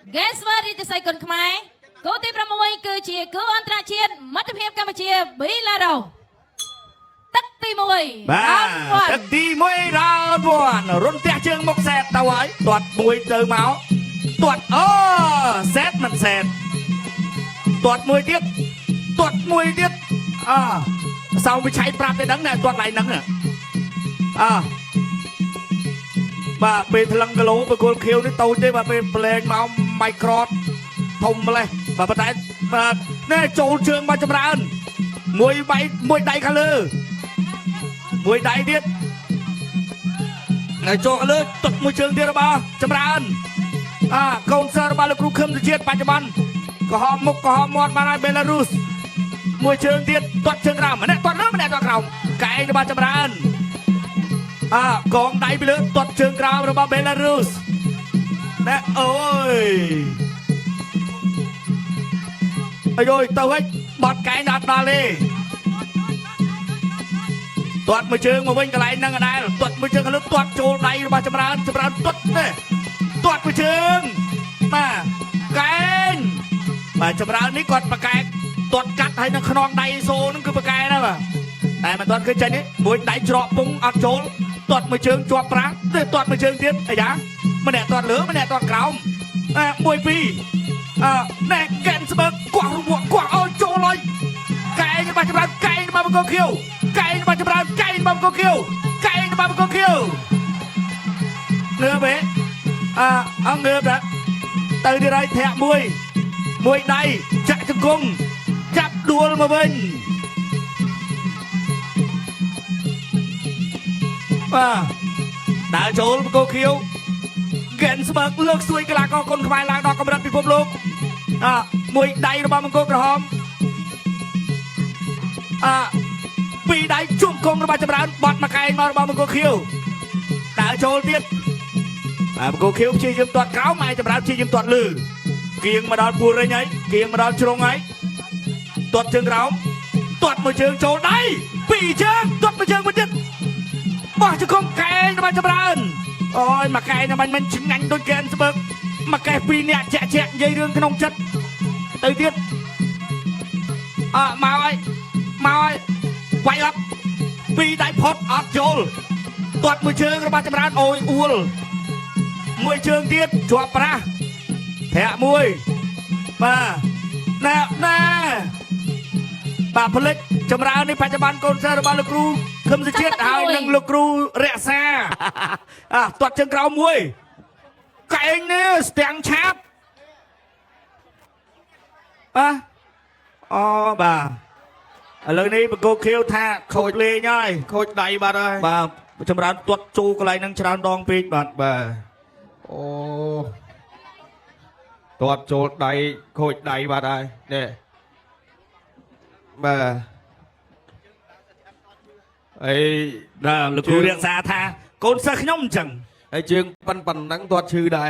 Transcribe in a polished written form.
ហ្គេស្វើរាជសីគុនខ្មែរគូទី6គឺជាគូអន្តរជាតិមិត្តភាពកម្ពុជាប៊ីឡារ៉ូទឹកទី1 បាទទឹកទី1 round 1រុនផ្ទះជើងមុខសែតទៅហើយទាត់មួយទៅមកទាត់អូសែតមិនសែតទាត់មួយទៀតទាត់មួយទៀតអសោវិឆ័យប្រាប់តែដឹងណាទាត់ឡៃហ្នឹងអបាទពេលថ្លឹងគីឡូបកគលខៀវនេះតូចទេបាទពេលប្រឡែងមកម៉ៃក្រូតធំម្លេះបាទប៉ុន្តែបាទនេះចូលជើងមកចម្រើនមួយបៃមួយដៃខាងលើ មួយដៃទៀតហើយចូលខាងលើទឹកមួយជើងទៀតរបស់ចម្រើនអាកូនសិស្សរបស់លោកគ្រូខឹមសុជាតិបច្ចុប្បន្នក្រហមមុខក្រហមមាត់បានហើយបេឡារុសមួយជើងទៀតទាត់ជើងក្រោមម្នាក់ទាត់លើម្នាក់ទាត់ក្រោមកែងរបស់ចម្រើនអាកងដៃពីលើទាត់ជើងក្រោមរបស់បេឡារុសណែអូយអាយយទៅហិចបត់កែងដល់ដល់ទេ ទាត់មួយជើងមកវិញកន្លែងហ្នឹងអដែលទាត់មួយជើងខាងលើទាត់ចូលដៃរបស់ចម្រើនចម្រើនទាត់ទេទាត់មួយជើងបាទកែងបាទចម្រើននេះគាត់ប្រកែកទាត់កាត់ហើយនឹងខ្នងដៃសូហ្នឹងគឺប្រកែណាបាទតែមិនទាត់ឃើញចេញទេមួយដៃច្រកពងអត់ចូលទាត់មួយជើងជាប់ប្រាស់ទេទាត់មួយជើងទៀតអាយ៉ាម្នាក់ទាត់លើម្នាក់ទាត់ក្រោមអើមួយពីរអើណែកែនស្បើកកោះរវក់កោះអោយចូលហើយកែងរបស់ចម្រើនកែងរបស់បង្គោលខៀវកែងរបស់ចម្រើនកែងរបស់បង្គោលខៀវកែងរបស់បង្គោលខៀវងើបហេអើអងងើបដែរទៅទៀតហើយធាក់មួយមួយដៃចាក់ជង្គង់ចាប់ដួលមកវិញបាទដើរចូលបង្គោលខៀវកែនស្បើកលើកស្ទួយកីឡាករគុនខ្មែរឡើងដល់កម្រិតពិភពលោកអមួយដៃរបស់មង្គលក្រហម អពីរដៃជុំគង់របស់ចម្រើនបត់មកកែងមករបស់មង្គលខៀវដើរចូលទៀតបាទមង្គលខៀវព្យាយាមទាត់ក្រោមឯចម្រើនព្យាយាមទាត់លើគៀងមកដល់ពួររិញហើយគៀងមកដល់ជ្រុងហើយទាត់ជើងក្រោមទាត់មួយជើងចូលដៃពីរជើងទាត់មួយជើងមួយទៀតបោះជង្គង់កែងរបស់ចម្រើនអូយមកកែងហ្នឹងមិនឆ្ងាញ់ដូចកែនស្បើកមកកែពីរនាក់ចាក់ចាក់និយាយរឿងក្នុងចិត្តទៅទៀតអមកហើយ មកហើយវាយអត់ពីរដៃផុតអត់ចូលទាត់មួយជើងរបស់ចម្រើនអូយអួលមួយជើងទៀតជាប់ប្រាស់ធាក់មួយបាទណែណែបាទផលិតចម្រើននេះបច្ចុប្បន្នកូនសិស្សរបស់លោកគ្រូខឹមសុជាតិហើយនិងលោកគ្រូរក្សាអាទាត់ជើងក្រោមមួយកែងនេះស្ទាំងឆាបអាអូបាទ ឥឡូវនេះបង្គោលខៀវថាខូចលេងហើយ ខូចដៃបាត់ហើយ បាទចម្រើនទាត់ចូលកន្លែងហ្នឹងច្រើនដងពេកបាទ បាទអូទាត់ចូលដៃខូចដៃបាត់ហើយនេះបាទអី បាទលោកគ្រូរក្សាថាកូនសិស្សខ្ញុំអញ្ចឹង ហើយជើងប៉ិនប៉ុណ្ណឹងទាត់ឈឺដែរ